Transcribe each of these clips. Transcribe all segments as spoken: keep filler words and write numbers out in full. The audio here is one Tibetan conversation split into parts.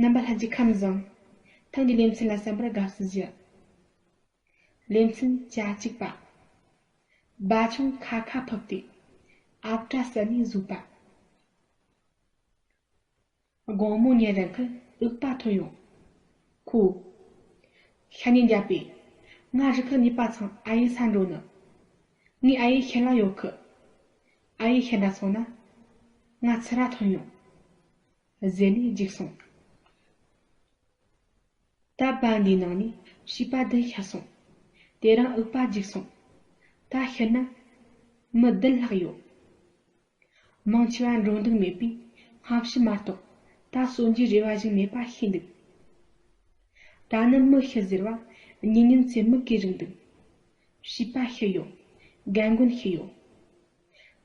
རྣམ་པ་ལྷན་རྒྱས་ཁམས་བཟང་། ཐེངས་འདིའི་ལེ་ཚན་ལ་གསན་པར་དགའ་བསུ་ཞུ། ལེ་ཚན་གྱ་གཅིག་པ། སྦྲ་ཆུང་ཁ་ཁ་ཕུབ་སྟེ། ཨ་བྲ་ཟ་ནས་བཟོད་པ། དགོང་མོ་ཉལ་རན་ཁར་འུག་པ་ཐོན་ཡོང་། ཁོ། ཤ་ཉེ་འཇའ་པེ། ང་རི་ཁག་གཉིས་པ་ཚང་ཨ་ཡེ་ས་འགྲོ་ནི། ངའི་ཨ་ཡེ་ཤི་ལ་ཡོད་ཁི། ཨ་ཡེ་ཤི་འདྲ་སོང་ན། ང་ཚུར་ར་ཐོན་ཡོང་། ཟེར་ནས་འཇིགས་སོང་། ད་སྦྲ་འདིའི་ནང་ནས་བྱིས་པ་བདུན་ཤི་སོང་། དེ་རིང་འུག་པ་འཇིགས་སོང་། ད་ཤི་ན། མི་བདུན་ལྷག་ཡོད། མང་ཆེ་བ་འགྲོ་འདུག་མེད་པས་སྔ་ཕྱི་མ་གཏོགས་ད་གསོན་རྒྱུའི་རེ་བ་ཞིག་མེད་པ་ཤེས་འདུག་ད་ནི་མི་ཤི་ཟེར་བ་ཉིན་ཉིན་ཚེ་མི་གིས་རིང་འདུག་བྱིས་པ་ཤི་ཡོད། རྒན་རྒོན་ཤི་ཡོད།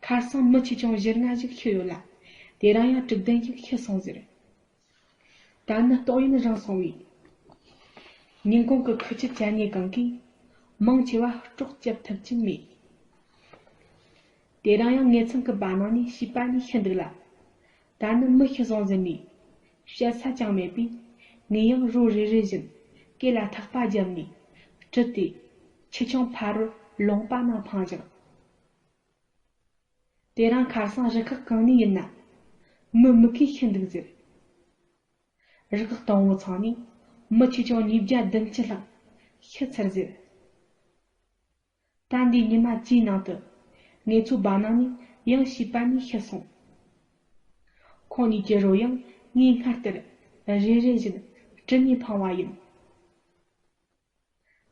ཁ་སང་མི་ཆེ་ཆུང་བཞི་ལྔ་ཞིག་ཤི་ཡོད་ལ། དེ་རིང་ཡང་དྲུག་བདུན་ཞིག་ཤི་སོང་ཟེར། ད་ནི་ཏོག་ཡིན་རིང་སོང་བས། ཉིན་གུང་གི་ཁུ་ཆུ་བཅད་ནས་གང་གིས་མང་ཆེ་བ་སྲོག་སྐྱབས་ཐུབ་ཀྱིན་མེད། དེ་རིང་ཡང་ངེད་ཚང་གི་སྦྲ་ནང་ནས་བྱིས་པ་གཉིས་ཤི་འདུག་ལ། ད་ནི་མི་ཤི་སོང་ཟེར་ནས་བཤད་ས་ཅང་མེད་པས། ངས་ཡང་རོ་རེ་རེ་བཞིན་སྐེ་ལ་ཐག་པ་བརྒྱབ་ནས་དཀྲིས་ཏེ། ཆེ་ཆུང་ཕ་རོལ་ལུང་པ་ནང་འཕངས་བཞག་དེ་རིང་ཁ་སང་རི་ཁག་གང་ནས་ཡིན་ན། མི་མི་གིས་ཤི་འདུག་ཟེར། རི་ཁག་དང་པོ་ཚང་ནས་མི་ཆེ་ཆུང་ཉིས་བརྒྱ་བདུན་ཅུ་ལྷག་ཤི་ཚར་ཟེར། ད་འདིའི་ཉི་མ་བཅུའི་ནང་དུ་ངེད་ཚོའི་སྦྲ་ནང་ནས་ཡང་བྱིས་པ་གཉིས་ཤི་སོང་། ཁོང་གཉིས་ཀྱི་རོ་ཡང་ངས་སྔར་ལྟར་རེ་རེ་བཞིན་དཀྲིས་ནས་འཕངས་པ་ཡིན།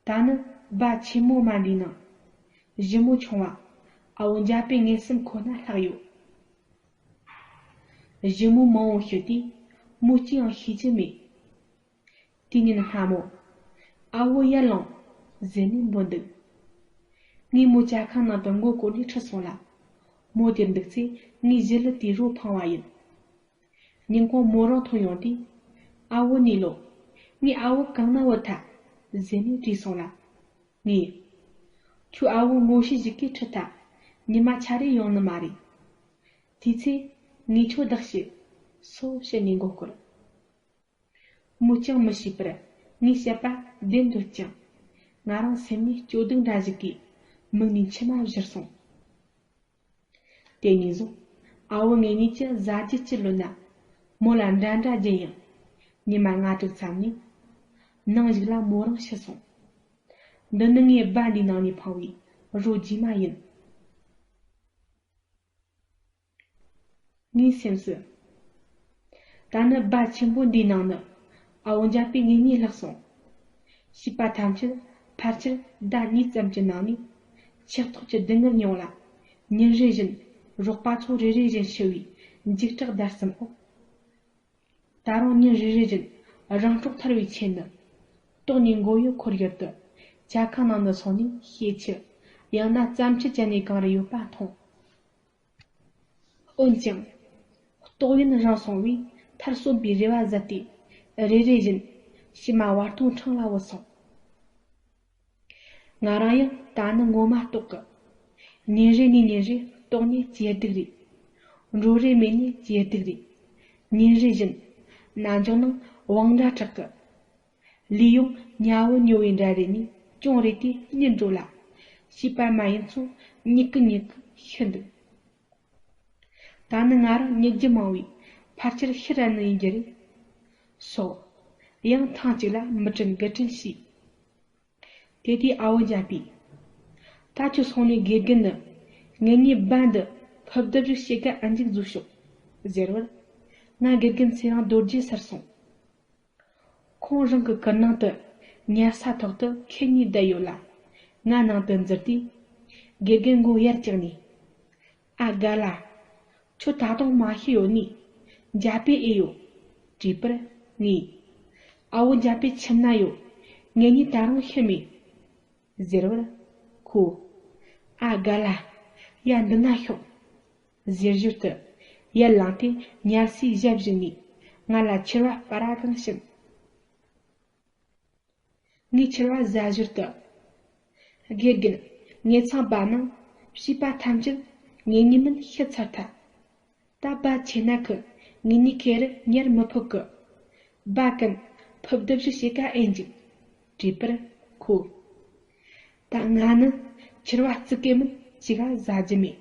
ད་ནི་སྦྲ་ཆེན་མོ་མ་འདིའི་ནང་། ཞི་མོ་ཆུང་བ་ཨ་བོ་འཇའ་པེ་ངེད་གསུམ་ཁོ་ན་ལྷག་ཡོད། ཞི་མོ་མང་བོ་ཤི་དུས་མོ་གཅིག་ཡང་ཤེས་ཀྱི་མེད། དེ་ཉིན་སྔ་མོ། ཨ་བོ་ཡར་ལངས་ཟེར་ནས་འབོད་འདུག་ངས་མོ་ཇ་ཁང་ནང་དུ་མགོ་སྐོར་ནས་ཁྲིད་སོང་ལ། མོ་དེར་འདུག་ཚེ་ངས་ཞི་ལི་དེའི་རོ་འཕངས་པ་ཡིན། ཉིན་གུང་མོ་རང་ཐོན་ཡོང་དུས། ཨ་བོ་གནས་ལོ། ངས་ཨ་བོ་གང་ན་བུད་ཐལ་ཟེར་ནས་དྲིས་སོང་ལ། ངས། ཁྱོའི་ཨ་བོ་ངོ་ཤེས་ཞིག་གིས་ཁྲིད་ཐལ། ཉི་མ་ཆ་རེ་ཡོང་ནི་མ་རེད། དེའི་ཚེ། ངས་ཁྱོད་བདག་བྱེད། སོ་བྱས་ནས་མགོ་སྐོར། མོས་ཅང་མི་ཤེས་པར་ངས་བཤད་པ་བདེན་འདོད་ཀྱང་། ང་རང་སེམས་ནས་སྐྱོ་སྡུག་འདྲ་ཞིག་གིས་མིག་ནས་མཆི་མ་བཞུར་སོང་། དེ་ནས་བཟུང་ཨ་བོ་ངེད་གཉིས་ཀྱི་ཟ་རྒྱུ་ཅི་ལོན་ན། མོ་ལ་འདྲ་འདྲ་སྦྱིན་ཡང་། ཉི་མ་ལྔ་དྲུག་ཙམ་ནས། ནངས་ཞིག་ལ་མོ་རང་ཤི་སོང་། འདི་ནི་ངས་སྦྲ་འདིའི་ནང་ནས་འཕངས་པའི་རོ་རྗེས་མ་ཡིན། ངའི་སེམས་སུ། ད་ནི་སྦྲ་ཆེན་པོ་འདིའི་ནང་ནི་ཨ་བོ་འཇའ་པེ་ངེད་གཉིས་ལྷག་སོང་། བྱིས་པ་ཐམས་ཅད་ཕལ་ཆེར་ཟླ་གཉིས་ཙམ་གྱི་ནང་ནས་ཆགས་ཐོག་གི་སྡུག་བསྔལ་མྱོང་ལ། ཉིན་རེ་བཞིན་རོགས་པ་ཚོ་རེ་རེ་བཞིན་ཤི་བའི་འཇིགས་སྐྲག་བརྡར་གསུམ་འོག་ད་རུང་ཉིན་རེ་རེ་བཞིན་རང་སྲོག་ཐར་བའི་ཆེད་དུ། ལྟོགས་ནས་མགོ་ཡུ་འཁོར་ཡུལ་དུ་ཇ་ཁང་ནང་དུ་སོང་ནས་ཤེད་ཆུ། ཡང་ན་རྩམ་ཆུ་བཅད་ནས་གང་རེ་ཡོད་པ་འཐུང་། འོན་ཀྱང་། ལྟོགས་ཡུན་རིང་སོང་བས་མཐར་གསོན་པའི་རེ་བ་ཟད་དེ། རེ་རེ་བཞིན་ཕྱི་མ་བར་སྟོང་འཕྲང་ལ་བུད་སོང་། ང་རང་ཡང་ད་ནི་ངོ་མ་ལྟོགས་གི། ཉིན་རེ་ནས་ཉིན་རེ་ལྟོགས་ནས་ཇེ་སྡུག་རེད། འགྲོ་རེ་མེད་ནས་ཇེ་སྡུག་རེད། ཉིན་རེ་བཞིན་ན་འཇོག་ནང་དབང་འདྲ་དྲག་གི། ལུས་ཡོངས་ཉ་བོ་ཉོ་བའི་འདྲ་རེད་ནས་ཅུང་རེ་དེ་གཉིད་འགྲོ་ལ། བྱིས་པ་མ་ཡིན་ཚོ་མྱུ་གུ་མྱུ་གུ་ཤི་འདུག་ད་ནི་ང་རང་མྱི་རྒྱུ་མང་བས་ཕལ་ཆེར་ཤི་རན་ནི་ཡིན་རྒྱུ་རེད། སོ། ཡང་ཐེངས་གཅིག་ལ་མི་དྲན་དགུ་དྲན་བྱས། དེ་དུས་ཨ་བོ་འཇའ་པེས། ད་ཁྱོད་སོང་ནས་དགེ་རྒན་ནི། ངེད་གཉིས་སྦྲ་འདི་ཕུབ་རྡུབ་རིགས་བྱེད་ག་ཨ་མཇུག་འཛུགས་ཤོག་ཟེར་བར། ང་དགེ་རྒན་ཚེ་རིང་རྡོ་རྗེ་སར་སོང་། ཁོང་རང་གི་ཀུར་ནང་དུ་ཉལ་ས་ཐོག་ཏུ་ཁྱེད་གཉིས་བསྡད་ཡོད་ལ། ང་ནང་དུ་འཛུལ་དུས། དགེ་རྒན་མགོ་ཡར་བཀྱགས་ནས། ཨ་དགའ་ལ། ཁྱོད་ད་དུང་མ་ཤི་ཡོད་ནི། འཇའ་པེ་ཨེ་ཡོད། དྲིས་པར་ངས། ཨ་བོ་འཇའ་པེ་ཁྱིམ་ན་ཡོད། ངེད་གཉིས་ད་རུང་ཤི་མེད། ཟེར་བར། ཁོས། ཨ་དགའ་ལ། ཡ་འདི་ན་ཤོག་ཟེར་ཞོར་དུ། ཡར་ལངས་ཏེ་ཉལ་སའི་ཞབས་བཞག་ནས་ང་ལ་ཕྱུར་བ་སྤར་ར་གང་བྱིན། ངས་ཕྱུར་བ་ཟ་ཞོར་དུ། དགེ་རྒན། ངེད་ཚང་སྦྲ་ནང་བྱིས་པ་ཐམས་ཅད་ངེད་གཉིས་མིན་ཤི་ཚར་ཐལ། ད་སྦྲ་ཆེ་ན་ཁི་ངེད་གཉིས་ཁེ་རུ་ཉར་མི་ཕོད་གི། སྦ་ཀུན་ཕུབ་སྡུད་བཞི་ཞེ་ག་ཨེ་འཇིག་དྲིས་པར་ཁོ། ད་ང་ནི་ཁྱེར་བ་ཙི་གེ་མིན་ཅི་ག་ཟ་རྒྱུ་མེད།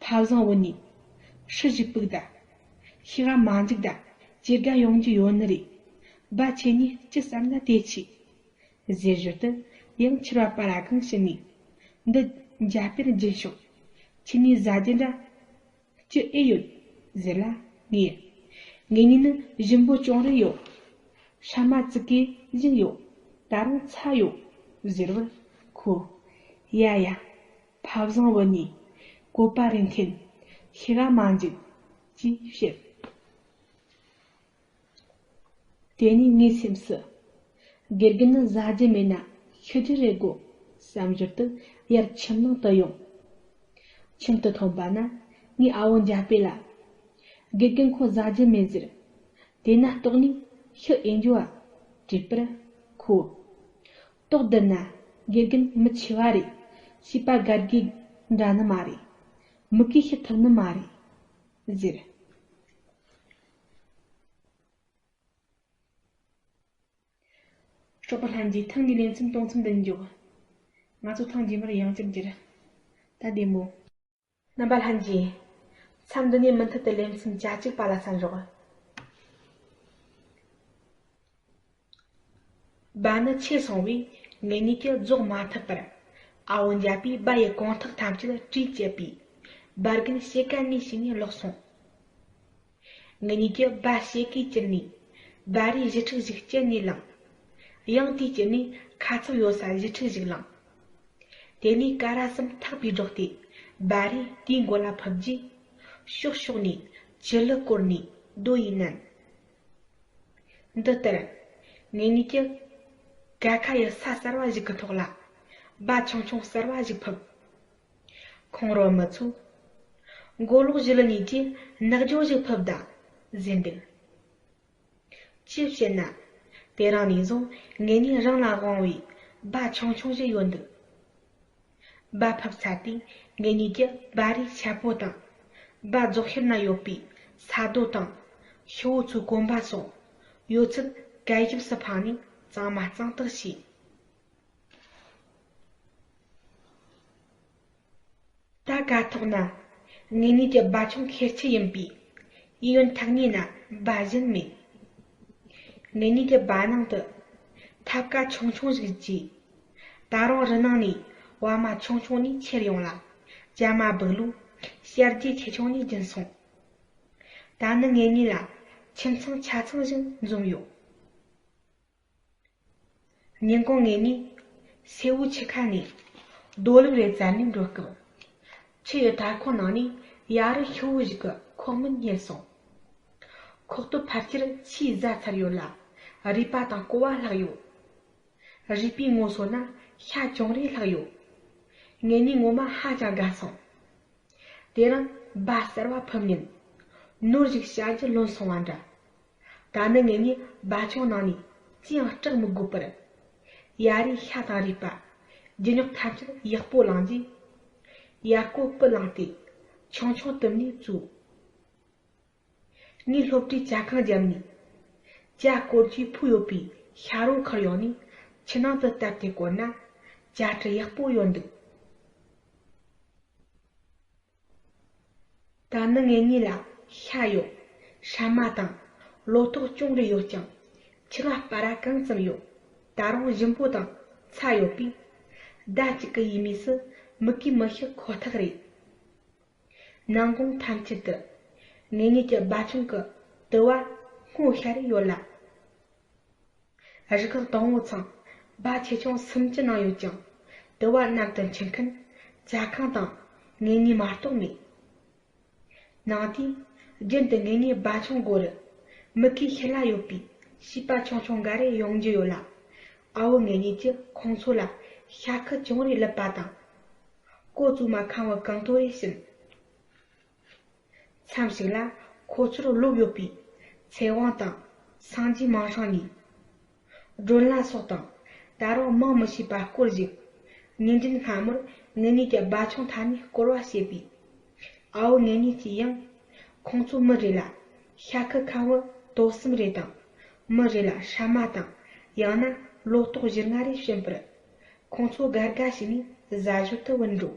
ཕ་བཟང་བུ་གཉིས་ཧྲི་ཞིག་ཕུག་ད། ཤི་ག་མ་འཇིག་ད་ཇེ་དགའ་ཡོང་རྒྱུ་ཡོད་ནི་རེད། སྦ་ཁྱེད་གཉིས་ཅི་བསམ་ན་དེ་བྱོས། ཟེར་ཞོར་དུ་ཡང་ཁྱེར་བ་པ་ར་གང་ཕྱིན་ནས། འདི་འཇའ་པེར་སྦྱིན་ཤོག་ཁྱེད་གཉིས་ཟ་རྒྱུ་འདྲ་ཅི་ཨེ་ཡོད། ཟེར་ལ་ངས། ངེད་གཉིས་ནི་ཞིམ་པོ་ཅུང་རེ་ཡོད། ཧྲ་མ་ཙི་གེ་བཞིན་ཡོད། ད་རུང་ཚ་ཡོད། ཟེར་བར་ཁོ། ཡ་ཡ། ཕ་བཟང་བུ་གཉིས་བཀོད་པ་རེ་འཐེན། ཤི་ག་མ་འཇིག་ཅེས་བཤད། དེ་ནས་ངའི་སེམས་སུ། དགེ་རྒན་ནི་ཟ་རྒྱུ་མེད་ན་ཤི་རྒྱུ་རེད་དགོས་བསམ་ཞོར་དུ་ཡར་ཁྱིམ་ནང་དུ་ཡོང་། ཁྱིམ་དུ་ཐོན་པ་ན་ངའི་ཨ་བོ་འཇའ་པེ་ལ། དགེ་རྒན་ཁོ་ཟ་རྒྱུ་མེད་ཟེར། དེ་ན་ལྟོགས་ནས་ཤི་ཨེ་འགྱོ་བ། དྲིས་པར་ཁོ། ལྟོགས་བསྡད་ན་དགེ་རྒན་མི་ཆེ་བ་རེད། བྱིས་པ་དགའ་དགོས་འདྲ་ནི་མ་རེད། མི་གིས་ཤི་ཐུབ་ནི་མ་རེད། ཟེར། གྲོགས་པོ་ལྷན་རྒྱས། ཐེངས་འདིའི་ལེ་ཚན་གཏོང་མཚམས་འདིར་འཇོག་ང་ཚོ་ཐེངས་རྗེས་མར་ཡང་བསྐྱར་མཇལ། ད་བདེ་མོ། རྣམ་པ་ལྷན་རྒྱས། མཚམས་འདི་ནས་མུ་མཐུད་དུ་ལེ་ཚན་གྱ་གཅིག་པ་ལ་གསན་རོགས། སྦ་ནི་ཆེ་སོང་བས་ངེད་གཉིས་ཀྱིས་རྫོགས་མ་ཐུབ་པར། ཨ་བོ་འཇའ་པེས་སྦ་ཡི་གོང་ཐག་ཐམས་ཅད་བྲིས་བཅད་པས། སྦ་རྒན་ཕྱེད་ཀ་ངོས་ཕྱིས་ནས་ལོག་སོང་། ངེད་གཉིས་ཀྱིས་སྦ་ཕྱེད་ཀའི་དཀྱིལ་ནས་སྦ་རའི་བཞི་ཕྲུག་ཞིག་བསྐྱལ་ནས་བླངས། ཡང་དེའི་དཀྱིལ་ནས་ཁ་ཚབ་ཡོད་ས་བཞི་ཕྲུག་ཞིག་བླངས། དེ་ནས་ཀ་ར་གསུམ་ཐག་པས་སྒྲོག་སྟེ་སྦ་རས་དེའི་མགོ་ལ་ཕུབ་རྗེས། ཕྱོགས་ཕྱོགས་ནས་ཅི་ལི་བསྐོར་ནས་རྡོ་ཡིས་མནན། འདི་ལྟར། ངེད་གཉིས་ཀྱིས་ག་ཁ་ཡི་ས་གསར་བ་ཞིག་གི་ཐོག་ལ་སྦ་ཆུང་ཆུང་གསར་བ་ཞིག་ཕུབ། ཁོང་རང་མི་ཚོས་མགོ་ལོག་བཞི་ལི་གཉིས་ཀྱིས་ནག་ཇོ་ཞིག་ཕུབ་ད་ཟེར་འདུག་ཅི་བྱེད་ན། དེ་རིང་ནས་བཟུང་ངེད་གཉིས་རང་ལ་དབང་བའི་སྦ་ཆུང་ཆུང་ཞིག་ཡོད་འདུག་སྦ་ཕུབ་ཚར་དུས་ངེད་གཉིས་ཀྱིས་སྦ་རའི་ཆད་པོ་དང་། སྦ་རྫོགས་ཤར་ན་ཡོད་པའི་ས་རྡོ་དང་། ཤི་བོ་ཚོའི་གོམ་པ་སོགས་ཡོད་ཚད་གད་ཞབས་སུ་འཕངས་ནས་གཙང་མ་གཙང་དག་བྱས། ད་ག་ཐོག་ན། ངེད་གཉིས་ཀྱི་སྦ་ཆུང་ཁེར་ཆད་ཡིན་པས། གཡས་གཡོན་ཐག་ཉེ་ན་སྦ་གཞན་མེད། ངེད་གཉིས་ཀྱི་སྦ་ནང་དུ་ཐབ་ཀ་ཆུང་ཆུང་ཞིག་བརྗེས། ད་རུང་རི་ནང་ནས་བ་མ་ཆུང་ཆུང་ནས་ཁྱེར་ཡོང་ལ། ཇ་མ་སྦུག་ལུག་བྱ་རྒྱལ་ཆེ་ཆུང་ནས་སྦྱིན་སོང་། ད་ནི་ངེད་གཉིས་ལ་ཁྱིམ་ཚང་ཆ་ཚང་ཞིག་འཛོམས་ཡོད། ཉིན་གུང་ངེད་གཉིས་སེའུ་ཆུ་ཁ་ནས་རྡོ་ལེབ་རེ་བཙལ་ནས་འགྲོ་སྐབས། ཆུ་ཡི་དར་ཁོང་ནང་ནས་ཡ་རི་ཤི་བོ་ཞིག་གི་ཁོག་མིན་རྙེད་སོང་། ཁོག་སྟོད་ཕལ་ཆེར་ཆུས་ཟ་ཚར་ཡོད་ལ། རུས་པ་དང་ཀོ་བ་ལྷག་ཡོད། རུས་པའི་ངོ་སོ་ན་ཤ་ཅུང་རེ་ལྷག་ཡོད། ངེད་གཉིས་ངོ་མ་ཧ་ཅང་དགའ་སོང་། དེ་རིང་སྦ་གསར་བ་ཕུབ་ཉིན། ནོར་ཞིག་བྱ་རྒྱུ་ལོན་སོང་བ་འདྲ། ད་ནི་ངེད་གཉིས་སྦ་ཆུང་ནང་ནས་ཅི་ཡང་སྐྲག་མི་དགོས་པར། ཡ་རིའི་ཤ་དང་རུས་པ། ལྗིད་ཉོག་ཐམས་ཅད་ཡག་པོ་བླངས་རྗེས། ཡར་སྐོར་སྤུ་བླངས་ཏེ་ཆུང་ཆུང་བཏུམས་ནས་བཙོས། ངས་སློབ་གྲྭའི་ཇ་ཁང་བརྒྱབ་ནས། ཇ་སྐོར་གྱིས་ཕུབ་ཡོད་པའི་ཤ་རོ་ཁུར་ཡོང་ནས་ཆུ་ནང་དུ་བཏབ་སྟེ་བསྐོར་ན། ཇ་དྲི་ཡག་པོ་ཡོད་འདུག་ད་ནི་ངེད་གཉིས་ལ་ཤ་ཡོད། ཧྲ་མ་དང་ལོ་ཏོག་ཅུང་རེ་ཡོད་ཀྱང་། ཆུ་ལ་སྤར་ར་གང་ཙམ་ཡོད། ད་རུང་ཞིམ་པོ་དང་ཚ་ཡོད་པས། ཟླ་གཅིག་གི་ཡས་མས་སུ་མི་གིས་མི་ཤི་ཁོ་ཐག་རེད། ནངས་གུང་ཐམས་ཅད་དུ། ངེད་གཉིས་ཀྱི་སྦ་ཆུང་གི་དུ་བ་སྔོ་ཤ་རེ་ཡོད་ལ། རུ་ཁག་དང་པོ་ཚང་སྦ་ཆེ་ཆུང་སུམ་ཅུ་ནང་ཡོད་ཀྱང་། དུ་བ་གནམ་དུ་འཕྱི་མཁན་ཇ་ཁང་དང་ངེད་གཉིས་མ་གཏོགས་མེད། ནངས་དུས་རྒྱུན་དུ་ངེད་གཉིས་སྦ་ཆུང་སྒོ་རུ་མི་གིས་ཤི་ལ་ཡོད་པའི་བྱིས་པ་ཆུང་ཆུང་འགའ་རེ་ཡོང་རྒྱུ་ཡོད་ལ། ཨ་བོ་ངེད་གཉིས་ཀྱིས་ཁོང་ཚོ་ལ་ཤ་ཁུ་ཅུང་རེ་བླུད་པ་དང་། ཀོ་བཙོས་མ་ཁང་བུ་གང་དོ་རེ་བྱིན། མཚམས་ཤིག་ལ་ཁོ་ཚོར་ལོབས་ཡོད་པའི་ཚེ་དབང་དང་སངས་རྒྱས་མིང་སྲིང་གཉིས། སྒྲོན་ལ་སོགས་དང་ད་རུང་མིང་མི་ཤེས་པ་སྐོར་ཞིག་ཉིན་རྒྱུན་སྔ་མོར་ངེད་གཉིས་ཀྱི་སྦ་ཆུང་མཐའ་ནས་བསྐོར་བ་བྱེད་པས། ཨ་བོ་ངེད་གཉིས་ཀྱིས་ཡང་ཁོང་ཚོ་མི་རེ་ལ་ཤ་ཁུ་ཁང་བུ་དོ་གསུམ་རེ་དང་ མི་རེ་ལ་ཧྲ་མ་དང་ཡང་ན་ལོ་ཏོག་བཞིར་ང་རེ་བྱིན་པར། ཁོང་ཚོ་དགའ་དགའ་བྱས་ནས་བཟའ་ཞོར་དུ་བུད་འགྲོ།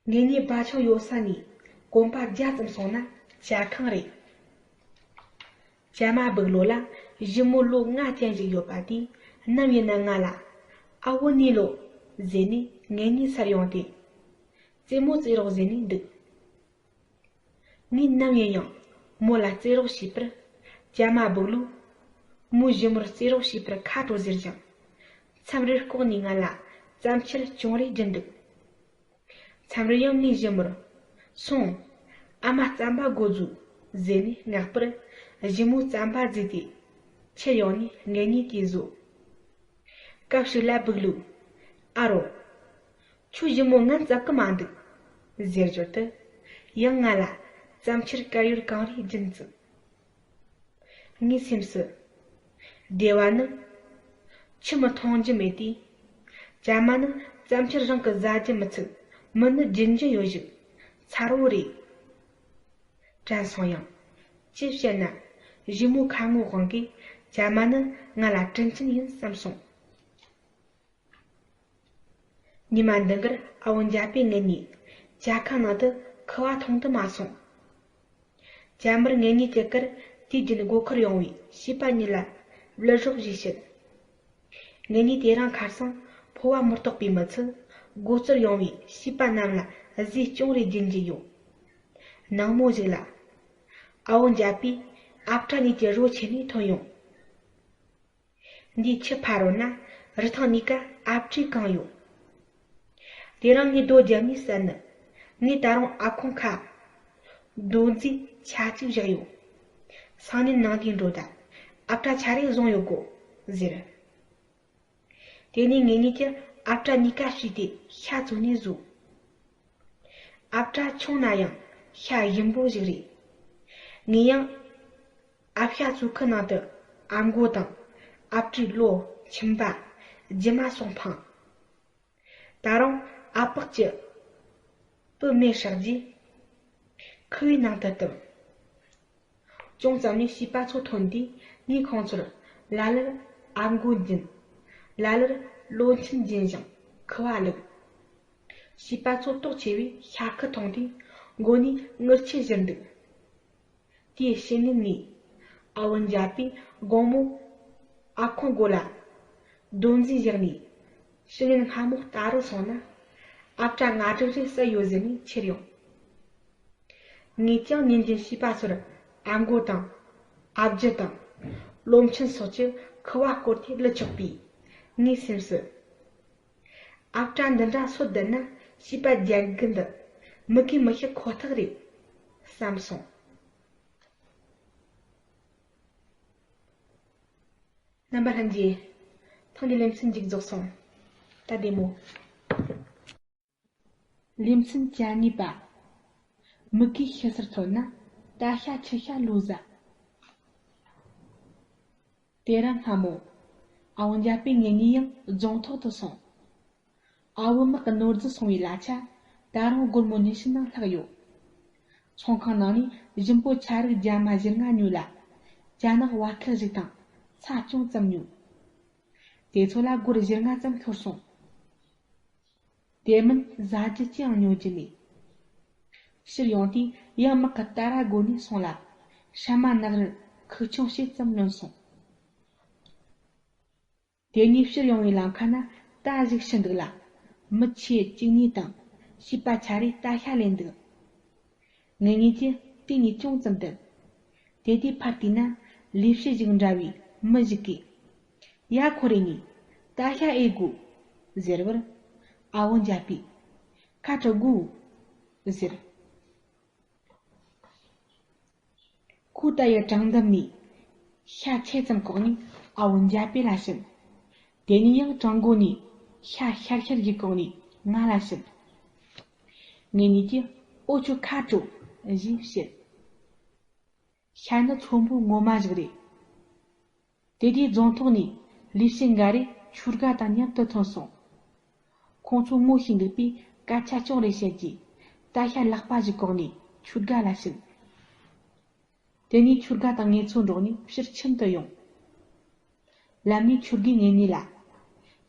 ངེད་གཉིས་སྦ་ཆུང་ཡོད་ས་ནས་གོམ་པ་བརྒྱ་ཙམ་སོང་ན་ཇ་ཁང་རེད། ཇ་མ་སྦུག་ལོ་ལ་ཞི་མོ་ལོ་ལྔ་ཅན་ཞིག་ཡོད་པ་དེས་ནམ་ཡིན་ན་ང་ལ། ཨ་བོ་ནི་ལོ། ཟེར་ནས་ངེད་གཉིས་སར་ཡོང་སྟེ། རྩེད་མོ་རྩེ་རོགས་ཟེར་ནས་འདུག་ངས་ནམ་ཡིན་ཡང་མོ་ལ་རྩེད་རོགས་བྱས་པར། ཇ་མ་སྦུག་ལོས་མོའི་ཞི་མོར་རྩེད་རོགས་བྱས་པར་ཁ་དྲོ་ཟེར་ཞིང་། མཚམས་རེར་ལྐོག་ནས་ང་ལ་རྩམ་ཕྱེར་ཅུང་རེ་སྦྱིན་འདུག་མཚམས་རེར་ཡང་ངའི་ཞི་མོར། སོང་། ཨ་མ་རྩམ་པ་དགོས་རྫུ། ཟེར་ནས་མངགས་པར། ཞི་མོས་རྩམ་པ་བརྫིས་ཏེ། ཁྱེར་ཡོང་ནས་ངེད་གཉིས་ཀྱིས་བཟོ། སྐབས་ཤིག་ལ་སྦུག་ལོས། ཨ་རོ། ཁྱོད་ཞི་མོ་ངན་བརྩི་གི་མ་འདུག་ཟེར་ཞོར་དུ། ཡང་ང་ལ་རྩམ་ཕྱེར་དཀར་ཡོལ་གང་རེ་སྦྱིན་བཅུག་ངའི་སེམས་སུ། སྡེ་བ་ནི། ཁྱིམ་མི་མཐོང་རྒྱུ་མེད་དུས། ཇ་མ་ནི་རྩམ་ཕྱེར་རང་གིས་བཟའ་རྒྱུ་མི་ཚད། མི་ནི་རྒྱུན་རྒྱུ་ཡོད་ཞིག་མཚར་བོ་རེད། དྲན་སོང་ཡང་། ཅི་བཤད་ན། ཞི་མོའི་ཁ་ངོ་དབང་གིས་ཇ་མ་ནི་ང་ལ་དྲིན་ཅན་ཡིན་བསམ་སོང་། ཉི་མ་འདི་འགར་ཨ་བོ་འཇའ་པས་ངེད་གཉིས་ཇ་ཁང་ནང་དུ་ཁུ་བ་འཐུང་དུ་མ་སོང་། ཇ་མར་ངེད་གཉིས་ཀྱི་ཀར་དུས་རྒྱུན་སྒོ་ཁར་ཡོང་བའི་བྱིས་པ་གཉིས་ལ་བླུ་རོགས་ཞེས་བཤད། ངེད་གཉིས་དེ་རིང་ཁ་སང་ཕོ་བ་མི་རྟག་པའི་མི་ཚོས་སྒོ་རྩར་ཡོང་བའི་བྱིས་པ་རྣམས་ལ་གཟིགས་སྐྱོང་རེ་སྦྱིན་གྱི་ཡོད། ནངས་མོ་ཞིག་ལ། ཨ་བོ་འཇའ་པས་ཨ་བྲ་གཉིས་ཀྱི་རོ་ཁྱེར་ནས་ཐོན་ཡོང་། འདིའི་ཆུ་ཕ་རོལ་ན་རི་ཐང་གཉིས་ཀ་ཨ་བྲས་གང་ཡོད། དེ་རིང་ངས་རྡོ་རྒྱབ་ནས་བསད་ནི། ངས་ད་རུང་ཨ་ཁོང་ཁ་རྡོ་འཛིན་ཆ་གཅིག་བཞག་ཡོད། སང་ཉིན་ནངས་དུས་འགྲོ་ད། ཨ་བྲ་ཆ་རེ་བཟུང་ཡོད་དགོ་ཟེར། དེ་ནས་ངེད་གཉིས་ཀྱིས་ཨ་བྲ་གཉིས་ཀ་བཤུས་ཏེ་ཤ་བཙོས་ནས་བཟོས། ཨ་བྲ་ཆུང་ན་ཡང་ཤ་ཞིམ་པོ་ཞིག་རེད། ངས་ཡང་ཨ་ཤ་བཙོས་ཁུ་ནང་དུ་ཨ་མགོ་དང་ཨ་བྲའི་ལོ། མཆིན་པ། རྒྱུ་མ་སོགས་འཕངས། ད་རུང་ཨ་པགས་ཀྱི་བུ་མེ་སྲེག་རྗེས་ཁུ་བའི་ནང་དུ་བཏུམས། ཅུང་ཙམ་ནས་བྱིས་པ་ཚོ་ཐོན་དུས་ངས་ཁོང་ཚོར་ལ་ལར་ཨ་མགོ་འབྱིན། ལ་ལར་ལོ་མཆིན་འབྱིན་ཞིང་ཁུ་བ་བླུགས། བྱིས་པ་ཚོ་ལྟོགས་ཆེ་བས་ཤ་ཁུ་འཐུང་དུས་མགོ་ནས་རྔུལ་ཆུ་བཞུར་འདུག་དེའི་ཕྱི་ཉིན་ནས་ཨ་བོ་འཇའ་པས་དགོང་མོ་ཨ་ཁོང་མགོ་ལ་རྡོ་འཛིན་བཞག་ནས། ཕྱི་ཉིན་སྔ་མོ་ལྟ་རུ་སོང་ན་ཨ་བྲ་ལྔ་དྲུག་རེ་བསད་ཡོད་ཟེར་ནས་ཁྱེར་ཡོང་། ངས་ཀྱང་ཉིན་རྒྱུན་བྱིས་པ་ཚོར་ཨ་མགོ་དང་། ཨ་རྒྱུ་དང་། ལོ་མཆིན་སོགས་ཀྱི་ཁུ་བ་བསྐོལ་ཏེ་བླུད་ཆོག་པས་ངའི་སེམས་སུ། ཨ་བྲ་འདི་འདྲ་སོད་བསྡད་ན་བྱིས་པ་རྒྱལ་དགུ་འདི་མི་གིས་མི་ཤི་ཁོ་ཐག་རེད་བསམ་སོང་། རྣམ་པ་ལྷན་རྒྱས། ཐེངས་འདིའི་ལེ་ཚན་མཇུག་རྫོགས་སོང་། ད་བདེ་མོ། ལེ་ཚན་གྱ་གཉིས་པ། མི་གིས་ཤི་སར་ཐོན་ན་ད་ཤ་ཆུ་ཤ་ལོ་ཟ། དེ་རིང་སྔ་མོ། ཨ་བོ་འཇའ་པས་ངེད་གཉིས་ཡང་རྫོང་ཐོག་ཏུ་སོང་། ཨ་བོ་དམག་གི་ནོར་རྫི་སོང་བའི་གླ་ཆ་ད་རུང་སྒོར་མོ་ཉི་ཤུ་ནང་ལྷག་ཡོད། ཚོང་ཁང་ནང་ནས་ཞིམ་པོ་ཆ་རིགས་རྒྱ་མ་བཞི་ལྔ་ཉོས་ལ། ཅ་ནག་བ་ཁལ་ཞིག་དང་ཚྭ་ཅུང་ཙམ་ཉོས། དེ་ཚོ་ལ་སྒོར་བཞི་ལྔ་ཙམ་ཤོར་སོང་། དེ་མིན་བཟའ་རྒྱུ་ཅི་ཡང་ཉོ་རྒྱུ་མེད། ཕྱིར་ཡོང་དུས་ཡང་དམག་གི་ཏ་ར་སྒོ་ནས་སོང་ལ། ཧྲ་མ་ནག་རིལ་ཁུག་ཆུང་ཞིག་ཙམ་ལོན་སོང་། དེ་ནས་ཕྱིར་ཡོང་བའི་ལམ་ཁ་ན་རྟ་ཞིག་ཤི་འདུག་ལ། མི་ཆེ་གཅིག་གཉིས་དང་བྱིས་པ་ཆ་རེས་རྟ་ཤ་ལེན་འདུག་ངེད་གཉིས་ཀྱིས་དེ་ནས་ཅུང་ཙམ་བསྡད། དེ་དུས་ཕར་བལྟས་ན་ལས་བྱེད་ཞིག་འདྲ་བའི་མི་ཞིག་གིས། ཡ་ཁོ་རེ་ནི་རྟ་ཤ་ཨེ་དགོས། ཟེར་བར། ཨ་བོ་འཇའ་པས། ཁ་དྲོ་དགོས། ཟེར། ཁོས་རྟ་ཡི་བྲང་འདབས་ནས་ཤ་ཆེ་ཙམ་བཀོག་ནས་ཨ་བོ་འཇའ་པེ་ལ་བྱིན། དེ་ནས་ཡང་བྲང་སྒོ་ནས་ཤ་ཤར་ཤར་ཞིག་བཀོག་ནས་ང་ལ་བྱིན། ངེད་གཉིས་ཀྱིས་ཨོ་ཁྱོད་ཁ་དྲོ་ཞེས་བཤད། ཤ་ནི་ཚོན་པོ་ངོ་མ་ཞིག་རེད། དེ་དུས་རྫོང་ཐོག་ནས་ལས་བྱེད་འགའ་རེ་ཆོས་དགའ་དང་མཉམ་དུ་ཐོན་སོང་། ཁོང་ཚོ་ངོ་ཤེས་འདུག་པས་སྐད་ཆ་ཅུང་རེ་བཤད་རྗེས་རྟ་ཤ་ལག་པ་ཞིག་བཀོག་ནས་ཆོས་དགའ་ལ་བྱིན། དེ་ནས་ཆོས་དགའ་དང་ངེད་ཚོ་འགྲོགས་ནས་ཕྱིར་ཁྱིམ་དུ་ཡོང་། ལམ་ནས་ཆོས་དགའི་ངེད་གཉིས་ལ་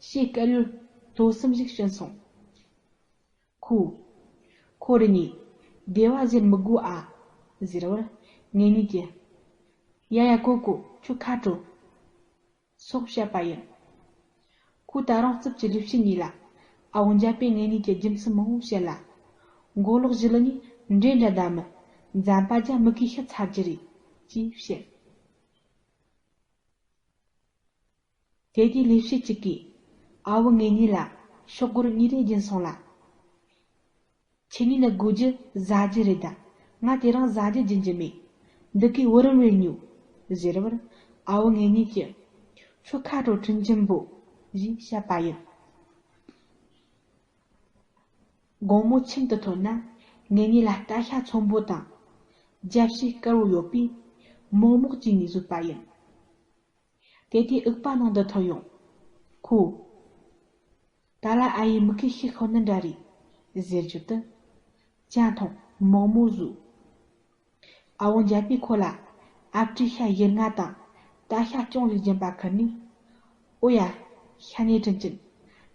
ཕྱེད་དཀར་ཡོལ་དོ་གསུམ་ཞིག་བྱིན་སོང་། ཁོས། ཁོ་རང་ཉིད་བདེ་བ་ཟེར་མི་དགོས་ཨ། ཟེར་བར་ངེད་གཉིས་ཀྱིས། ཡ་ཡ་ཀོ་ཀོ་ཁྱོད་ཁ་དྲོ། སོགས་བཤད་པ་ཡིན། ཁོས་ད་རུང་རྩིབས་ཀྱི་ལས་བྱེད་གཉིས་ལ་ཨ་བོ་འཇའ་པས་ངེད་གཉིས་ཀྱི་རྒྱུ་མཚན་མང་བོ་བཤད་ལ། མགོ་ལོག་བཞི་ལ་ནི་འདྲེ་འདྲ་འདའ་མི་འཛམ་པ་རྒྱ་མི་གིས་ཤི་ཚར་རྒྱུ་རེད་ཅེས་བཤད། དེ་དུས་ལས་བྱེད་གཅིག་གིས་ཨ་བོ་ངེད་གཉིས་ལ་ཤོག་སྒོར་གཉིས་རེ་སྦྱིན་སོང་ལ། ཁྱེད་གཉིས་ནི་དགོས་རྒྱུ་ཟ་རྒྱུ་རེད་ད། ང་དེ་རིང་ཟ་རྒྱུ་སྦྱིན་རྒྱུ་མེད། འདི་གའི་བུ་རམ་རེ་ཉོ། ཟེར་བར་ཨ་བོ་ངེད་གཉིས་ཀྱིས། ཁྱོད་ཁ་དྲོ་དྲིན་ཅན་པོ། ཞེས་བཤད་པ་ཡིན། དགོང་མོ་ཁྱིམ་དུ་ཐོན་ན་ངེད་གཉིས་ལ་རྟ་ཤ་ཚོན་པོ་དང་། རྒྱབ་ཕྱེ་དཀར་བོ་ཡོད་པས་མོག་མོག་བྱས་ནས་བཟོས་པ་ཡིན། དེ་དུས་འུག་པ་ནང་དུ་ཐོན་ཡོང་། ཁོས། ད་ལ་ཨ་ཡེ་མི་གིས་ཤི་ཤོར་ནི་འདྲ་རེད། ཟེར་རྒྱུ་དུ། ཅ་འཐུང་མོག་མོག་བཟོས། ཨ་བོ་འཇའ་པས་ཁོ་ལ་ཨ་བྲའི་ཤ་བཞི་ལྔ་དང་རྟ་ཤ་ཅུང་ཞིག་སྦྱིན་པ་ཁུར་ནས། ཨོ་ཡ། ཤ་ནས་དྲིན་ཅན།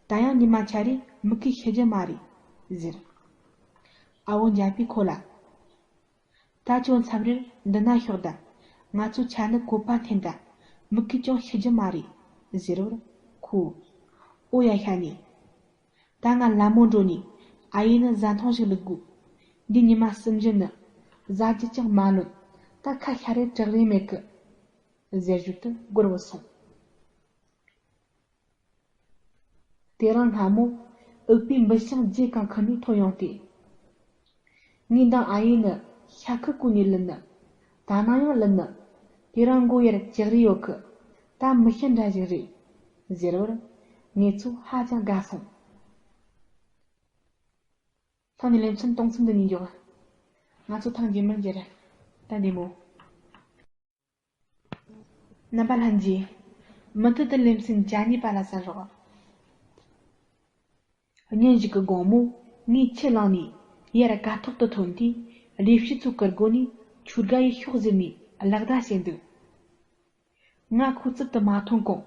ད་ཡང་ཉི་མ་ཆ་རེ་མི་གིས་ཤི་རྒྱུ་མ་རེད། ཟེར། ཨ་བོ་འཇའ་པས་ཁོ་ལ། ད་ཁྱོད་མཚམས་རེར་འདི་ན་ཤོག་ད། ང་ཚོའི་ཆ་ནི་བཀོད་པ་འཐེན་ད། མི་གིས་ཅུང་ཤི་རྒྱུ་མ་རེད། ཟེར་བར་ཁོས། ཨོ་ཡ་ཤ་ནས། ད་ང་ལ་མོ་འགྲོ་ནས་ཨ་ཡེ་ནི་ཟ་འཐུང་ཞིག་བླུག་དགོས། འདི་ཉི་མ་གསུམ་བཞི་ནི་ཟ་རྒྱུ་ཅང་མ་ལོན། ད་ཁ་ཤ་རེ་དྲག་རེ་མེད་གི། ཟེར་རྒྱུ་དུ་སྒོར་བུད་སོང་། དེ་རིང་སྔ་མོ་འུག་པས་འབུ་ཤིང་རྒྱུ་གང་ཁུར་ནས་ཐོན་ཡོང་སྟེ། ངས་འདང་ཨ་ཡེ་ནི་ཤ་ཁུ་བཀོལ་ནས་ལུད་ནི། ད་ནངས་ཡང་ལུད་ནི། དེ་རིང་མགོ་ཡར་ལྕགས་རི་ཡོད་གི། ད་མི་ཤི་འདྲ་ཞིག་རེད། ཟེར་བར་ངེད་ཚོ་ཧ་ཅང་དགའ་སོང་། ཐེངས་འདིའི་ལེ་ཚན་གཏོང་མཚམས་འདི་ནས་འཇོག་ང་ཚོ་ཐེངས་རྗེས་མར་མཇལ། ད་བདེ་མོ། རྣམ་པ་ལྷན་རྒྱས། མུ་མཐུད་དུ་ལེ་ཚན་བཅུ་གཉིས་པ་ལ་གསན་རོགས། ཉིན་ཞིག་གི་དགོང་མོ་ངས་ཁྱི་ལངས་ནས་ཡར་ཀ་ཐོག་ཏུ་ཐོན་དུས་ལས་བྱེད་ཚོ་གི་སྒོ་ནས་ཆོས་དགའ་ཡི་ཤོག་ཟེར་ནས་ལག་བརྡ་བྱས་འདུག་ང་ཁོའི་རྩིབ་ཏུ་མ་ཐོན་གོང་།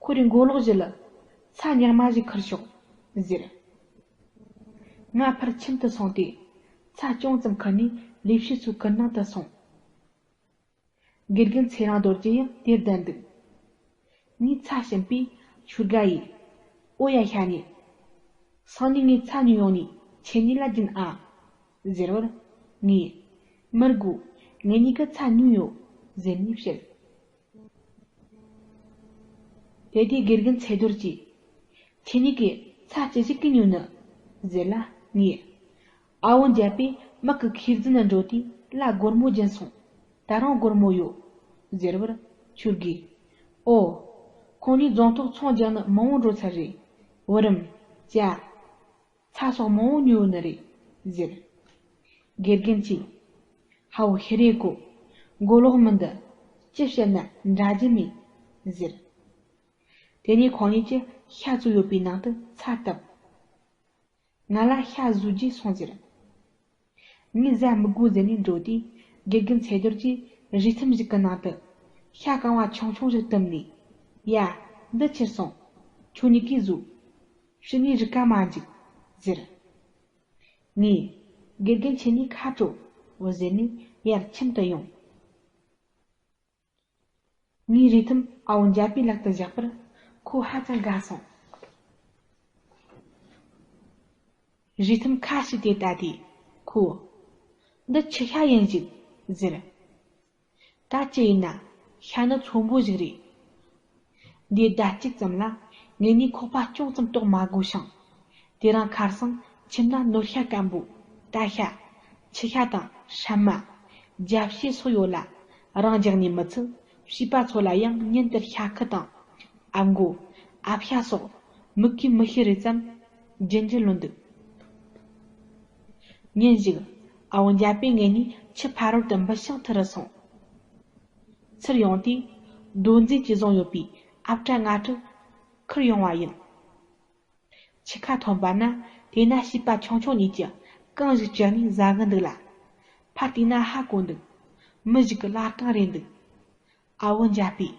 ཁོ་རའི་མགོ་ལོག་བཞི་ལ་ཚྭ་ཉག་མ་ཞིག་ཁུར་ཤོག་ཟེར། ང་ཕར་ཁྱིམ་དུ་སོང་སྟེ་ཚྭ་ཅུང་ཙམ་ཁུར་ནས་ལས་བྱེད་ཚོའི་ཁུར་ནང་དུ་སོང་། དགེ་རྒན་ཚེ་རིང་རྡོ་རྗེ་ཡང་དེར་བསྡད་འདུག་ངས་ཚྭ་བྱིན་པས་ཆོས་དགའ་ཡིས། ཨོ་ཡ་ཤ་ནས། སང་ཉིན་ངས་ཚྭ་ཉོས་ཡོང་ནས་ཁྱེད་གཉིས་ལ་སྦྱིན་ཨ། ཟེར་བར། ངས། མི་དགོས། ངེད་གཉིས་ཀྱིས་ཚྭ་ཉོས་ཡོད། ཟེར་ནས་བཤད། དེ་དུས་དགེ་རྒན་ཚེ་རྡོ་རྗེས། ཁྱེད་གཉིས་ཀྱིས་ཚྭ་ཅི་ཞིག་གིས་ཉོས་ནི། ཟེར་ལ་ངས། ཨ་བོ་འཇའ་པས་དམག་གི་ཁེར་རྫུན་ན་འགྲོ་དུས་ལ་སྒོར་མོ་སྦྱིན་སོང་། ད་རུང་སྒོར་མོ་ཡོད། ཟེར་བར་ཆོས་དགའས། ཨོ། ཁོང་གཉིས་རྫོང་ཐོག་ཚོང་རྒྱག་ནི་མང་བོ་འགྲོ་ཚར་རེད། བུ་རམ། ཅ། ཚྭ་སོགས་མང་བོ་ཉོས་ནི་རེད། ཟེར། དགེ་རྒན་གྱིས། ཧ་བོ་ཤི་རེ་གོ། མགོ་ལོག་མི་འདི། ཅི་བཤད་ན་འདྲ་རྒྱུ་མེད། ཟེར། དེ་ནས་ཁོང་གཉིས་ཀྱིས་ཤ་བཙོས་ཡོད་པའི་ནང་དུ་ཚྭ་བཏབ། ང་ལ་ཤ་བཟོ་རྒྱུ་སོང་ཟེར། ངས་ཟ་མི་དགོས་ཟེར་ནས་འགྲོ་དུས་དགེ་རྒན་ཚེ་རྡོ་རྗེས་རས་ཐུམ་ཞིག་གི་ནང་དུ་ཤ་རྐང་བ་ཆུང་ཆུང་ཞིག་བཏུམས་ནས། ཡ། འདི་ཁྱེར་སོང་། ཁྱོད་གཉིས་ཀས་བཟོས། ཕྱི་ནས་རིག་ག་མ་འཇུག་ཟེར། ངས། དགེ་རྒན་ཁྱེད་གཉིས་ཁ་དྲོ། འོ་ཟེར་ནས་ཡར་ཁྱིམ་དུ་ཡོང་། ངས་རས་ཐུམ་ཨ་བོ་འཇའ་པའི་ལག་ཏུ་བཞག་པར་ཁོ་ཧ་ཅང་དགའ་སོང་། རས་ཐུམ་ཁ་ཕྱེས་ཏེ་ལྟ་དུས་ཁོས། འདི་ཁྱི་ཤ་ཡིན་ཞིག་ཟེར། ད་ཅི་ཡིན་ན་ཤ་ནི་ཚོན་པོ་ཞིག་རེད། འདིའི་ཟླ་གཅིག་ཙམ་ལ་ངེད་གཉིས་ཁོག་པ་ཅུང་ཙམ་ལྟོགས་མ་དགོས་ཤིང་། དེ་རིང་ཁ་སང་ཁྱིམ་ན་ནོར་ཤ་སྐམ་པོ། རྟ་ཤ། ཁྱི་ཤ་དང་སྲན་མ། རྒྱབ་ཤེད་སོགས་ཡོད་ལ། རང་རྒྱག་ནས་མི་ཚད་བྱིས་པ་ཚོ་ལ་ཡང་ཉིན་དེར་ཤ་ཁུ་དང་། ཨ་མགོ། ཨ་ཤ་སོགས་མིག་གིས་མི་ཤེས་རེ་ཙམ་སྦྱིན་རྒྱུ་ལོན་འདུག་ཉིན་ཞིག་ཨ་བོ་འཇའ་པས་ངེད་གཉིས་ཆུ་ཕ་རོལ་དུ་འབུ་ཤིང་འཐུ་རུ་སོང་། ཚུར་ཡོང་དུས་རྡོ་འཛེག་ཅིག་བཟུང་ཡོད་པའི་ཨ་བྲ་ལྔ་དྲུག་ཁུར་ཡོང་བ་ཡིན། ཆུ་ཁ་ཐོན་པ་ན་དེ་ན་བྱིས་པ་ཆུང་ཆུང་གཉིས་ཀྱིས་གང་ཞིག་བཅག་ནས་ཟ་གི་འདུག་ལ། ཕར་བལྟས་ན་ཧ་གོ་འདུག་མི་ཞིག་གི་ལ་རྐང་རེད་འདུག་ཨ་བོ་འཇའ་པས།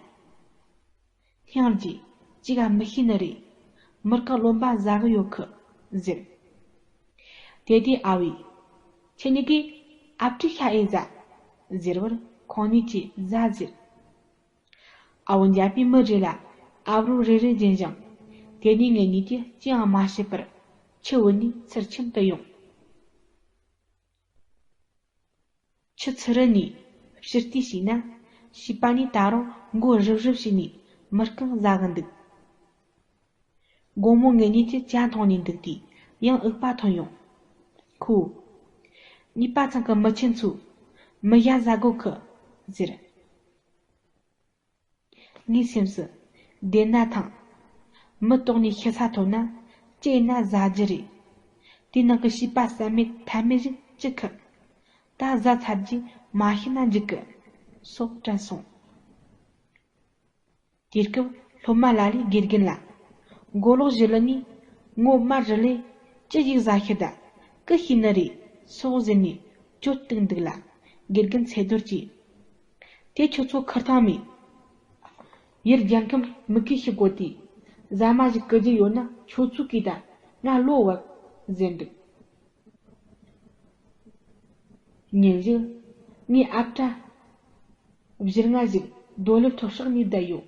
སྙིང་རྗེ། ཅི་ག་མི་ཤེས་ནི་རེད། མི་རྐང་རློན་པ་ཟ་གི་ཡོད་གི་ཟེར། དེ་དུས་ཨ་བས། ཁྱེད་གཉིས་ཀས་ཨ་བྲ་ཤ་ཨེ་ཟ། ཟེར་བར་ཁོང་གཉིས་ཀྱིས་ཟ་ཟེར། ཨ་བོ་འཇའ་པས་མི་རེ་ལ་ཨ་བྲ་རེ་རེ་སྦྱིན་ཞིང་། དེ་ནས་ངེད་གཉིས་ཀྱིས་ཅི་ཡང་མ་བྱས་པར་ཆུ་བོ་ནས་ཚུར་ཁྱིམ་དུ་ཡོང་། ཆུ་ཚུར་རི་ནས་ཕྱིར་བལྟས་བྱས་ན། བྱིས་པ་ནི་ད་རུང་མགོ་རིབ་རིབ་བྱས་ནས་མི་རྐང་ཟ་གི་འདུག་དགོང་མོ་ངེད་གཉིས་ཀྱིས་ཇ་འཐུང་ནས་འདུག་དུས་ཡང་འུག་པ་ཐོན་ཡོང་། ཁོས། གཉིས་པ་ཚང་གི་མི་ཆེན་ཚོས་མི་ཞྭ་ཟ་དགོས་གི་ཟེར། ངའི་སེམས་སུ། བདེན་ན་ཐང་། མི་ལྟོགས་ནས་ཤི་ས་ཐོན་ན་ཅི་ཡིན་ན་ཟ་རྒྱུ་རེད། དེའི་ནང་གི་བྱིས་པ་བསམ་མེད་ཐ་མལ་ཞིག་ཅི་ཁི། ད་ཟ་ཚར་རྗེས་མ་ཤི་ན་འགྲིག་གི། སོགས་དྲན་སོང་། དེ་སྐབས་སློབ་མ་ལ་ལས་དགེ་རྒན་ལ། མགོ་ལོག་ཞི་ལི་ནས་ངོ་དམར་རི་ལས་ཅི་ཞིག་ཟ་ཤི་ད་གི་ཤེས་ནི་རེད་སོགས་ཟེར་ནས་བརྗོད་དུ་འདུག་ལ། དགེ་རྒན་ཚེ་རྡོར་གྱིས། དེ་ཁྱོད་ཚོ་ཁུར་ཐང་མེད། ཡུལ་རྒྱལ་ཁམས་མི་གིས་ཤི་དགོས་དུས། ཟ་མ་ཞིག་གི་རྒྱུ་ཡོད་ན་ཁྱོད་ཚོ་གིས་ད་ང་བློ་བབ་ཟེར་འདུག་ཉིན་ཞིག་ངའི་ཨ་བྲ་བཞིར་ང་ཞིག་རྡོ་ལེབ་ཐོག་སྲེག་ནས་བསྡད་ཡོད།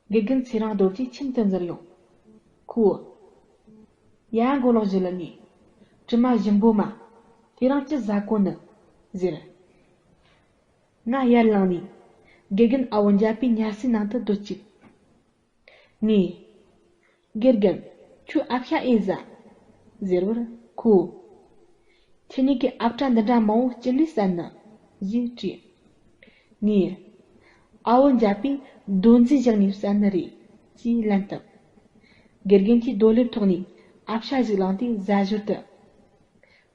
དགེ་རྒན་ཚེ་རིང་རྡོ་རྗེ་ཁྱིམ་དུ་འཛུལ་ཡོང་། ཁོས། ཡ་མགོ་ལོག་ཞི་ལི་ནས། དྲི་མ་ཞིམ་པོ་མ། དེ་རིང་ཅི་ཟ་གོ་ནི། ཟེར། ང་ཡར་ལངས་ནས། དགེ་རྒན་ཨ་བོ་འཇའ་པའི་ཉལ་སའི་ནང་དུ་སྡོད་ཅིག་ངས། དགེ་རྒན། ཁྱོད་ཨ་ཤ་ཨེ་ཟ། ཟེར་བར་ཁོས། ཁྱེད་གཉིས་ཀྱིས་ཨ་བྲ་འདི་འདྲ་མང་བོ་ཅི་འདྲས་ཟ་ནི། ཞེས་དྲིས། ངས། ཨ་བོ་འཇའ་པས་རྡོ་འཛིན་བཞག་ནས་ཟ་ནི་རེད། ཅེས་ལན་བཏབ། དགེ་རྒན་གྱིས་རྡོ་ལེབ་ཐོག་ནས་ཨ་ཤ་ཞིག་བླངས་ཏེ་ཟ་ཞོར་དུ།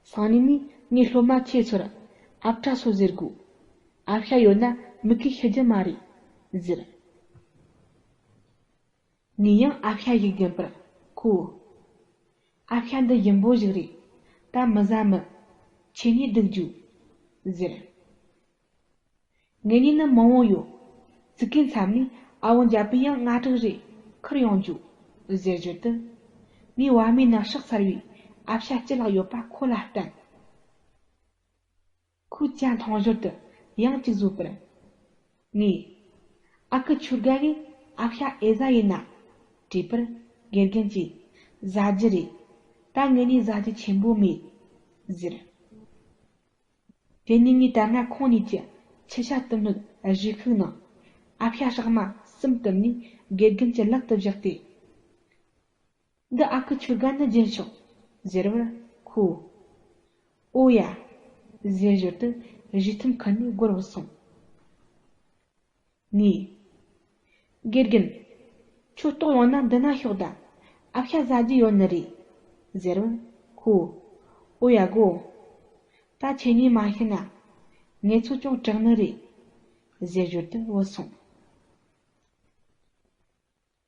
སང་ཉིན་ནས་ངས་སློབ་མ་ཁྱེད་ཚོར་ཨ་བྲ་ཟོ་ཟེར་དགོས། ཨ་ཤ་ཡོད་ན་མི་གིས་ཤི་རྒྱུ་མ་རེད། ཟེར། ངས་ཡང་ཨ་ཤ་ཞིག་བསྒྲིམས་པར་ཁོས། ཨ་ཤ་འདི་ཞིམ་པོ་ཞིག་རེད། ད་མི་ཟ་མི། ཁྱེད་གཉིས་སྡུག་རྒྱུ། ཟེར། ངེད་གཉིས་ནི་མང་བོ་ཡོད། ཙི་གུའི་མཚམས་ནས་ཨ་བོ་འཇའ་པས་ཡང་ལྔ་དྲུག་རེ་ཁུར་ཡོང་རྒྱུ། ཟེར་ཞོར་དུ། ངའི་བ་མའི་ནང་བསྲེགས་ཚར་བའི་ཨ་ཤ་ཅི་ལག་ཡོད་པ་ཁོ་ལ་བསྟན། ཁོས་ཇ་འཐུང་ཞོར་དུ་ཡང་གཅིག་བཟོས་པར། ངས། ཨ་ཁུ་ཁྱོད་དགའ་གི་ཨ་ཤ་ཨེ་ཟ་ཡིན་ན། དྲིས་པར་དགེ་རྒན་གྱིས། ཟ་རྒྱུ་རེད། ད་ངེད་གཉིས་ཟ་རྒྱུ་ཆེན་པོ་མེད། ཟེར། དེ་ནས་ངས་ད་སྔ་ཁོང་གཉིས་ཀྱི་ཆུ་ཤ་བཏུབ་ནོ་གཞུག་ཕུག་ནང་ཨ་ཤ་སྲེག་མ་གསུམ་བཏུབ་ནས་དགེ་རྒན་གྱི་ལག་ཏུ་བཞག་སྟེ། འདི་ཨ་ཁུ་ཁྱོད་དགའ་ན་སྦྱིན་ཤོག་ཟེར་བར་ཁོས། ཨོ་ཡ། ཟེར་ཞོར་དུ་གཞུག་ཐུམ་ཁུར་ནས་སྒོར་བུད་སོང་། ངས། དགེ་རྒན། ཁྱོད་ལྟོགས་ཡོང་ན་འདི་ན་ཤོག་ད། ཨ་ཤ་ཟ་རྒྱུ་ཡོད་ནི་རེད། ཟེར་བར་ཁོས། ཨོ་ཡ་གོ། ད་ཁྱེད་གཉིས་མ་ཤི་ན། ངེད་ཚོ་ཅུང་དྲག་ནི་རེད། ཟེར་ཞོར་དུ་བུད་སོང་།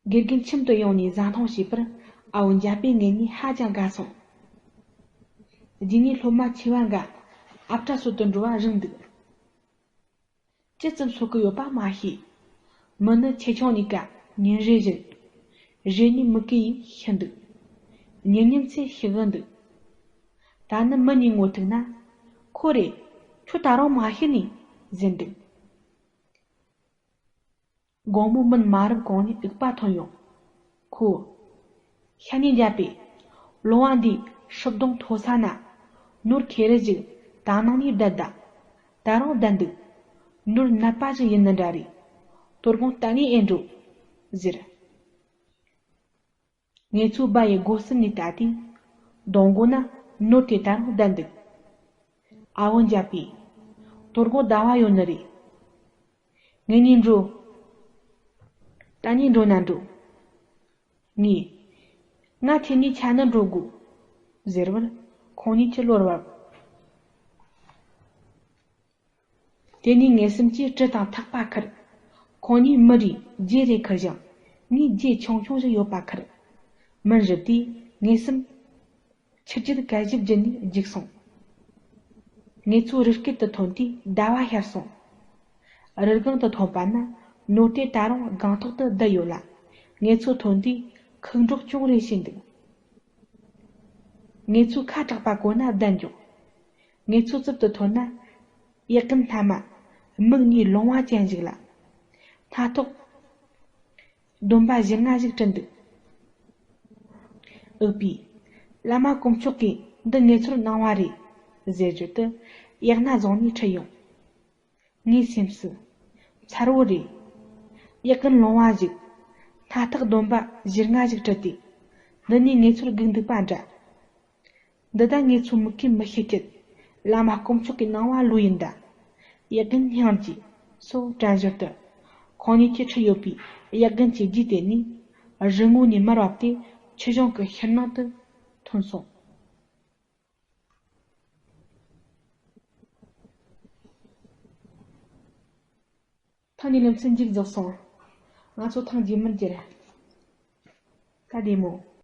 དགེ་རྒན་ཁྱིམ་དུ་ཡོང་ནས་ཟ་འཐུང་བྱས་པར་ཨ་བོ་འཇའ་པས་ངེད་གཉིས་ཧ་ཅང་དགའ་སོང་། རྗེས་ནས་སློབ་མ་ཆེ་བ་འགའ་ཨ་བྲ་ཟོ་དུ་འགྲོ་བ་རིག་འདུག་ཅི་ཙམ་ཟོ་གི་ཡོད་པ་མ་ཤེས། མི་ནི་ཆེ་ཆུང་གཉིས་ཀ་ཉིན་རེ་བཞིན། རེ་གཉིས་མི་གིས་ཤི་འདུག་ཉིན་ཉིན་ཚེ་ཤི་གི་འདུག་ད་ནི་མི་གཉིས་ངོ་ཐུག་ན། ཁོ་རེ། ཁྱོད་ད་རུང་མ་ཤི་ནི། ཟེར་འདུག་དགོང་མོ་མུན་མ་རུབ་གོང་ནས་འུག་པ་ཐོན་ཡོང་། ཁོས། ཤ་ཉེ་རྒྱལ་པོས། ལོང་བ་འདིའི་སྲིབ་དོང་མཐོ་ས་ན། ནོར་ཁེ་རི་ཞིག་དྭངས་སྣང་ནས་བསྡད་ད། ད་རུང་བསྡད་འདུག་ནོར་ནད་པ་ཞིག་ཡིན་ནི་འདྲ་རེད། དོ་དགོང་གཏན་ནས་ཨེ་འགྲོ། ཟེར། ངེད་ཚོའི་སྦ་ཡི་སྒོ་གསུམ་ནས་བལྟས་ཏེ། གདོང་སྒོ་ན་ནོར་དེ་ད་རུང་བསྡད་འདུག་ཨ་བོ་འཇའ་པོས། དོ་དགོང་ཟླ་བ་ཡོད་ནི་རེད། ངེད་གཉིས་འགྲོ། ད་ནི་འགྲོ་ན་འགྲོ། ངས། ང་ཁྱེད་གཉིས་ཆ་ནི་འགྲོ་དགོས། ཟེར་བར་ཁོང་གཉིས་ཀྱི་བློར་བབས། དེ་ནས་ངེད་གསུམ་གྱིས་གྲི་དང་ཐག་པ་ཁུར། ཁོང་གཉིས་མི་རེས་རྒྱན་རེ་ཁུར་ཞིང་། ངས་རྒྱན་ཆུང་ཆུང་ཞིག་ཡོད་པ་ཁུར། མུན་རུབ་དུས་ངེད་གསུམ། ཆུ་རྒྱུད་གད་ཞིབ་བརྒྱུད་ནས་རྒྱུགས་སོང་། ངེད་ཚོ་རི་སྐེད་དུ་ཐོན་དུས་ཟླ་བ་ཤར་སོང་། རི་སྒང་དུ་ཐོན་པ་ན་ནོར་དེ་ད་རུང་སྒང་ཐོག་ཏུ་བསྡད་ཡོད་ལ། ངེད་ཚོ་ཐོན་དུས་ཁུག་འབྲོག་ཅུང་རེ་བྱས་འདུག། ངེད་ཚོས་ཁ་གྲགས་པ་གོ་ན་བསྡད་འཇོག། ངེད་ཚོ་རྩིབ་ཏུ་ཐོན་ན། ཡག་གིན་མཐའ་མ་མིག་གཉིས་ལོང་བ་ཅན་ཞིག་ལ། སྣ་ཐོག་སྡོམ་པ་བཞིར་ང་ཞིག་བྲིས་འདུག། ཨུ་པི། བླ་མ་དཀོན་མཆོག་གིས་འདི་ངེད་ཚོར་གནང་བ་རེད། ཟེར་རྒྱུ་དེ་ཡག་སྣ་བཟུང་ནས་ཁྲིད་ཡོང་། ངའི་སེམས་སུ། མཚར་བོ་རེད། ཡག་གིན་ལོང་བ་ཞིག། སྣ་ཐག་སྡོམ་པ་བཞིར་ང་ཞིག་བྲིས་ཏེ། འདི་ནས་ངེད་ཚོར་སྒུག་འདུག་པ་འདྲ། འདི་ད་ངེད་ཚོ་མུ་གེ་མི་ཤེས་ཀྱི། བླ་མ་དཀོན་མཆོག་གིས་གནང་བ་ལོས་ཡིན་ད། ཡག་གིན་སྙིང་རྗེ། སོ་དྲན་ཞོར་དུ། ཁོང་གཉིས་ཀྱིས་ཁྲིད་ཡོད་པའི་ཡག་གིན་གྱི་རྗེས་དེད་ནས། རི་ངོས་ནས་མར་བབས་ཏེ་ཆུ་གཞུང་གི་ཤུལ་ནང་དུ་ཐོན་སོང་། ཐེངས་གཉིས་ལེ་ཚན་མཇུག་རྫོགས་སོང་། ང་ཚོ་ཐེངས་རྗེས་མར་མཇལ། ད་བདེ་མོ།